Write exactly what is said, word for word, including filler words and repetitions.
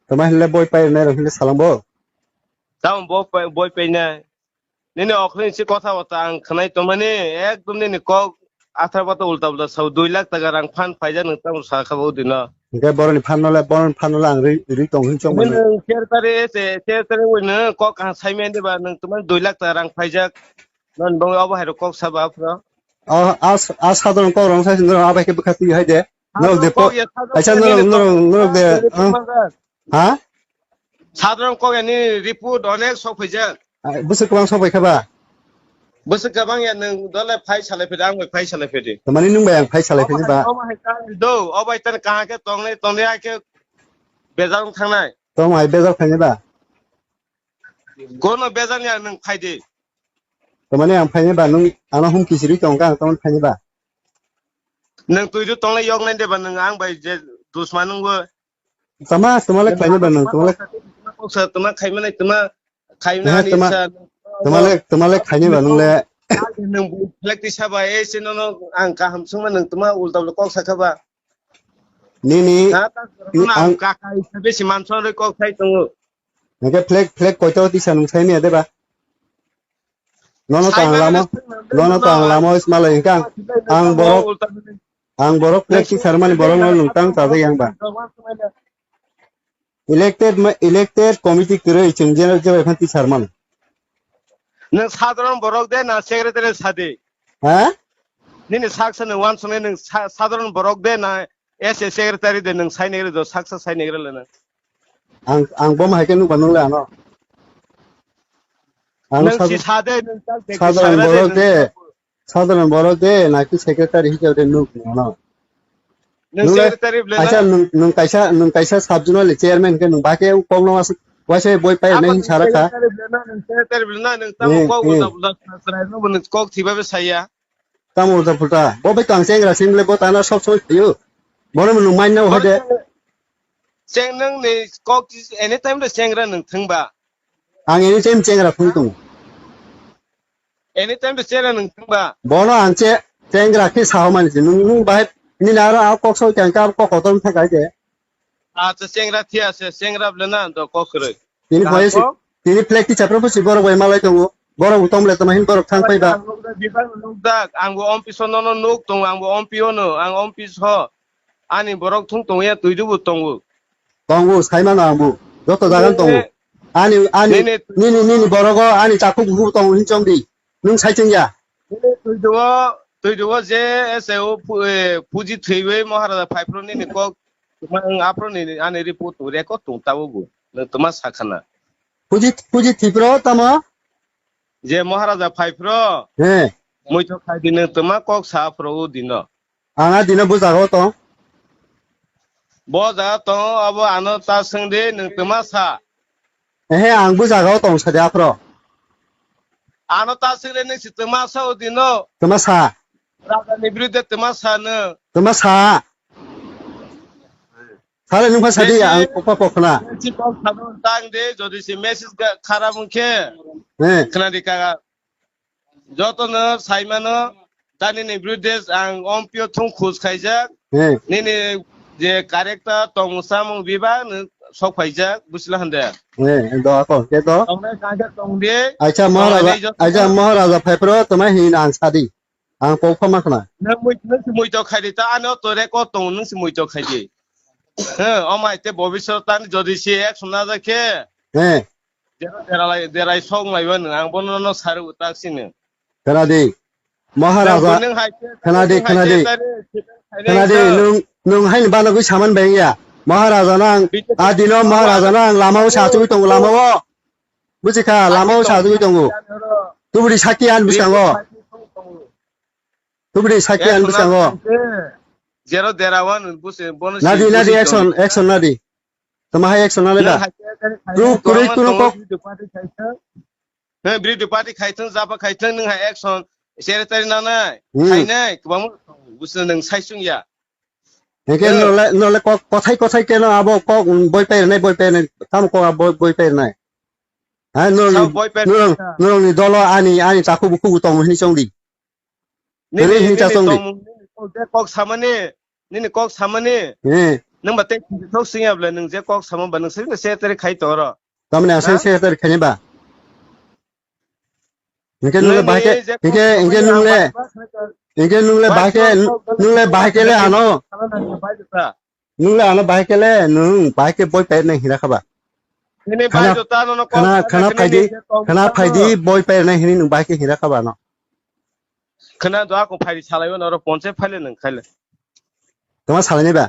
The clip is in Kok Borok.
Tama hinle boi pai nai rok hinle salam bo. Tamo bo pai, boi pai nai. Nini okhorni si kotha bata ang khwnai tongmani, ekdom nini kok athra bata ulta ulta sao, dui lakh taka rang phan phaijak nwng tamo sakha bo dino. Hingke boroni phan nole, boroni phan nole ang ri, ri tong hin chong mani. Nwng secretary se, secretary oi nwng kok kaham saimani ba nwng tongmani dui lakh taka rang phaijak. Non bong obo hai rok kok saba aphro. A, a, a sadron kok rong sai sindro abai ke bwkha twi hai de. Norok de po-, kaisa norok, norok, norok de, ah. Ha? Sadron kok yani report onek sok phaijak. Ah, bwswk kwbang sok phaikha ba? Bwswk kwbang ya nwng dole phai salai phedi, ang bai phai salai phedi. Tamani nwng bai ang phai salai phedi ba? Obo hai ta do, obo hai ta kaha khe tongnai, tongnai hai khe bejak wng thangnai. Tong hai bejak phaini ba? Kono bejak ya nwng phai di. Tamani ang phaini ba nwng ano hum kisiri tong ka, tamani phaini ba? Nwng twi do tongnai yok nai de ba nwng ang bai je dusma nwng bo. Tama, tama le khaini ba nwng, tama le. Tama khaimani, tama khaimani, tama le, tama le khaini ba nwng le. Nwng bui flag tisa ba, eh, se nono ang kaham sungma nwng tama ulta ulta kok sakha ba. Nini, ha, ta ni ang kaka isa besi manson re kok sai tongo. Nake flag, flag koito tisa nwng sai miya de ba? Nono tang lamo, nono tang lamo is malai hingka ang, ang borok, ang borok flag tisar mani borok no nwng tang ta yang ba. Elected ma, elected committee kwrwi chwng je, je bai phan tisar man. Nwng sadharon borok de na secretary sadi? Ha? Nini sak sa nwng wansongnai nwng sa-, sadharon borok de na S A secretary de nwng sainegre do saksa sainegre lena. Ang, ang bom hai khe nukba nung le ano. Ang nwng sad-, si sade nwng tak de sadharon borok de. Sadharon borok de, naki secretary hisabe de nuk nung no. Nwng le secretary bwle kaisa na? Nwng, nwng kaisa, nwng kaisa sub zonal chairman khe nwng ba khe kok no waisa boi pai nai hin sara kha. Secretary bwle na, nwng secretary bwle na, nwng tamo kok ulta pulta swnam swnai no, nwng kok thiba be saya. Tamo ulta pulta. Bo bai kang chengra sing le bo tana sob sob thayo. Bono nwng mai na hode. Cheng nwng ni kok anytime de chengra nwng thwng ba. Ang anytime chengra thwng tongo. Anytime to chengra nwng thwngba. Bono ang che chengra khe sao mani se. Nwng, nwng bahai nini aro a kok sao khe ang khe abo kok kotor wngkha khe. Acha chengra thia se, chengra bwle na do kok kwrwi. Tini kaham phai se, kok? Tini flag tisapra phusi borok bai malai tongo. Borok bo tongmle tongma hin borok thang phai ba. Ang nukjak, bibak nukjak. Ang bo office o nono nuk tongo, ang bo O P O no, ang office ho. Ani borok thung tongo ya twi dubu tongo. Tongo, sai mano ang bo. Joto jaga tongo. Nini, ani, ani, nini, nini, nini borogo ani takhuk bukhuk tongo hinchong di. Nwng saichung ya. Nini twi duo, twi duo je S A O pu-, eh, puji thwiwi Maharaja phaiphru nini kok tuma ang aphro nini ani report tong record tong tabo bo. Nwng tuma sakhana. Puji, puji thwiphru tamo? Je Maharaja phaiphru. He. Muito khai di nwng tuma kok sa aphro o dino. Ang a dino bo jaga o tong. Bo jaga tong, abo ano ta swng di, nwng twma sa. Ehe, ang bo jaga o tong sa di aphro. Ano ta swng di, nwng si twma sa o dino. Twma sa. Raja ni biruddhe twma sa nwng. Twma sa. Sale nwng pha sa di, ang kokma pokhna. Si kok sa no tang di, jodi si message ga kharap wngkhe. He. Khna di kaga. Jotono saimano, tani ni biruddhe ang ompio thung khus khaijak. Hmm. Nini je character tongmung samung bibak ni sok phaijak, busila hande. Hmm, do ako, ke do? Tongnai kangkhe tongdi. Acha Maharaja, tongnai joto acha Maharaja phaipro toma hin ang sadi. Ang kok phama khna. Nang mui, nang si mui tok khaidi ta ano to record tong nang si mui tok khaidi. He, omai te bobiswt tani jodi si ek sumna jakhe. He. Dera, dera lai, derai song lai ba nwng, ang bono no sari utak sini. Khna di. Maharaja. Nang bo nwng hai se, khna di, nwng hai khna se di. Tari, khna di, nwng, nwng hai ni bana gwi saman beng ya. Maharaja nang, B J P adino Maharaja nang, lama o sa tugwi tongo, lama o. Buji kha, lama o sa tugwi tongo. Tubudi saki an bwskango. Tubudi saki an bwskango. Jero dera wan, busi, bono si, nadi, nadi, busi action, tong. Action nadi. Toma hai action nale da. Nwng hai se, hai se, proof kwrwi tongma kwrwi tongo, kok. Birodo party khai thung. He, birodo party khai thung, japa khai thung, nwng hai action secretary nanai, hmm, khainai, kwbangma busi nwng sai sung ya. Hingke he. Nole, nole kok, kothai, kothai keno abo kok, mm, boi pernai, boi pernai, tamo kok abo boi, boi pernai. Ha, nole, sao boi pernai nole, ta. Nole ni dolo ani, ani taku buku tong hini chong di. Nini, kwrwi hincha nini chong di. Tongmung, nini kok je kok samani, nini kok samani. Eh. Nwng ba tei thok sing ya bwle, nwng je kok samo ba nwng sing se teri khai to ro. Tamni asai Ha? Secretary khani ba. Hingke nung le Nwng bahai ke, ni je hingke, kok hingke samo nung le, ba, ba, ba, hingke nung le ba, bahai ke, ba, ba, nung le bahai ke le ano. Ba, ba, ba, ba. Nung le ano bahai ke le, nung bahai ke boi pet nang hira khaba. Ini Khana, bai jota no no kok khana, sa khana kene phaidi, ni je kok khana sa phaidi no. Boi pet nang hini nung bahai ke hira khaba no. Khana do ako phaidi salai no ro ponche phaile nwng khaile. Tama salai ni ba?